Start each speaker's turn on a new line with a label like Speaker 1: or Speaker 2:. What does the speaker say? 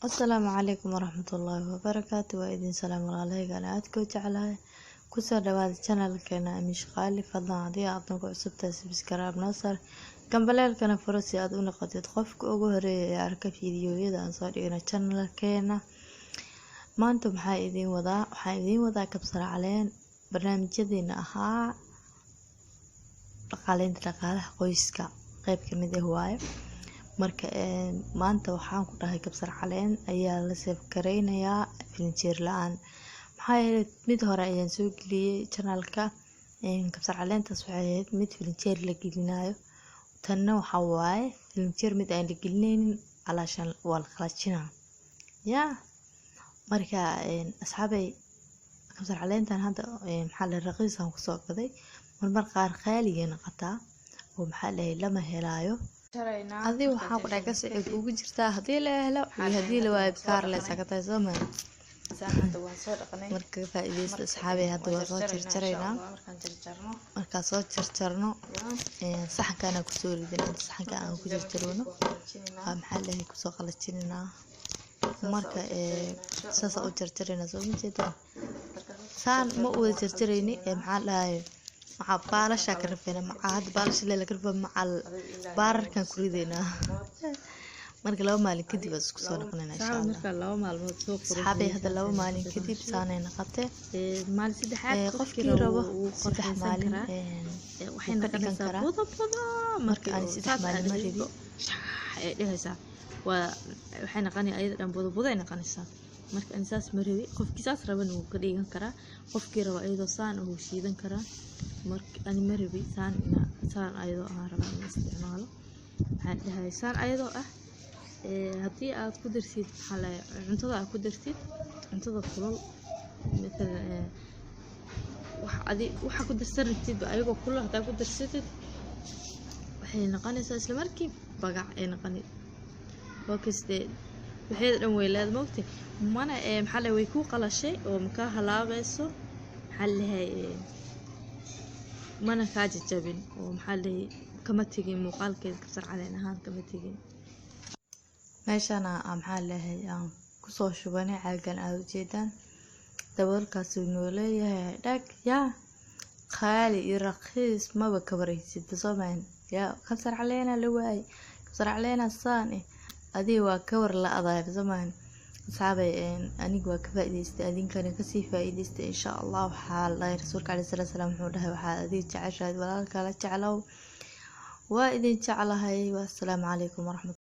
Speaker 1: Asalaamu calaykum waraxmatullaahi wabarakaatu. Waa idin salaam walaalahayga aan aadka u jeclahay. Kusoo dhawaada channelkeena Amish Qaali. Fadlan haddii aad nagu cusub tahay, subscribe noo saar, gambaleelkana furo si aad u noqotid qofka ugu horeeya ee arka fiidiyowyada aan soo dhigno channelkeena. Maanta maxaa idiin wadaa? Waxaan idiin wadaa kabsar caleen. Barnaamijyadeena ahaa dhaqaaleynta dhaqaalaha qoyska qeyb kamid ah waaye. Marka maanta waxaan ku dhahay kabsar caleen ayaa la save gareynayaa filinjeer la-aan. Maxaa yeelay, mid hore ayaan soo geliyey channelka. Kabsar caleentaas waxay ahayd mid filinjeer la gelinayo. Tanna waxaa waaye filinjeer mid aan la gelineynin, calaashan waa la qalajinaa yaa. Marka asxaabey, kabsar caleentan hadda maxaa la raqiisaan kusoo gaday. Marmar qaar qaaligay noqotaa oo maxaa dhahay lama helaayo. Adi waxaa ku dhahay kasicid ugu jirtaa haddii la helo iyo haddii la waayo kaarleysa ka tahay soo maa. Marka ka faa'iidaysta asxaabey. Hadda waa soo jarjaraynaa. Markaa soo jarjarno, saxankaana kusoo ridina. Inta saxanka aan ku jarjaroono waa maxaa dhahay kusoo qalajinaynaa. Marka saasa u jarjaraynaa, soo ma jeedaan? Saan ma u wada jarjarayni. Maxaa dhahay, maxaa baalashaa ka rafayna? Maxaa hadda baalasha lee laga rafaa? Macal baararkan ku ridaynaa. Marka 2 maalin kadib waa isku soo noqonayna insha Allah.
Speaker 2: Marka 2 maalmood soo
Speaker 1: Asxaabey, hadda 2 maalin kadib saanay noqotay.
Speaker 2: Maalin saddexaad
Speaker 1: qofkii rabo 3 maalin
Speaker 2: waxay
Speaker 1: wuu ka dhigan
Speaker 2: noqonaysaa
Speaker 1: karaa.
Speaker 2: Budo budo.
Speaker 1: Marka ani 3 maalin ma rabi.
Speaker 2: Ay dhehaysaa waa waxay noqonay ayada dhan budo budo ay noqonaysaa. Marka ani saas ma rabi. Qofkii saas rabana wuu ka dhigan karaa, qofkii rabo ayadoo saan wuu shiidan karaa. Marka ani ma rabi saan, ina saan ayadoo aan rabaa in isticmaalo. Maxaan dhahay, saan ayadoo ah haddii aad ku darsid, maxaa la cuntada aad ku dartid, cuntada kulul matalan, wax adi waxa ku darsan rabtid ayagoo kulul haddaa ku darsatid, waxay noqonaysaa isla markii bagac ay noqoni. Waa kaste waxeeda dhan way leedahay moogtay mana maxaa la way ku qalashay oo makaa halaabayso. Maxaa la dhahay, mana kaa jajabin oo maxaa la dhahay kama tegin muuqaalkeeda kabsar caleen ahaan kama tegin.
Speaker 1: Meeshana maxaa leeyahay aan kusoo shubanay caagan aad ujeedaan, daboolkaasi noo leeyahay dhag yaa. Qaali iyo raqiis maba ka wareysid soo maahan? Yaa kabsar caleena la waayay, kabsar caleena saan eh, adiga waa ka war la adaay soo maahan? Asxaabay, aniga waa ka faa'iidaystay, adinkana kasii faa'iidaystay insha Allah. Waxaa la dhahay rasuulka calayhi salaatu salaam wuxuu dhahay: waxaa adiga jeceshahay walaalka la jeclow. Waa idin jeclahay. Wassalaamu calaykum waraxmat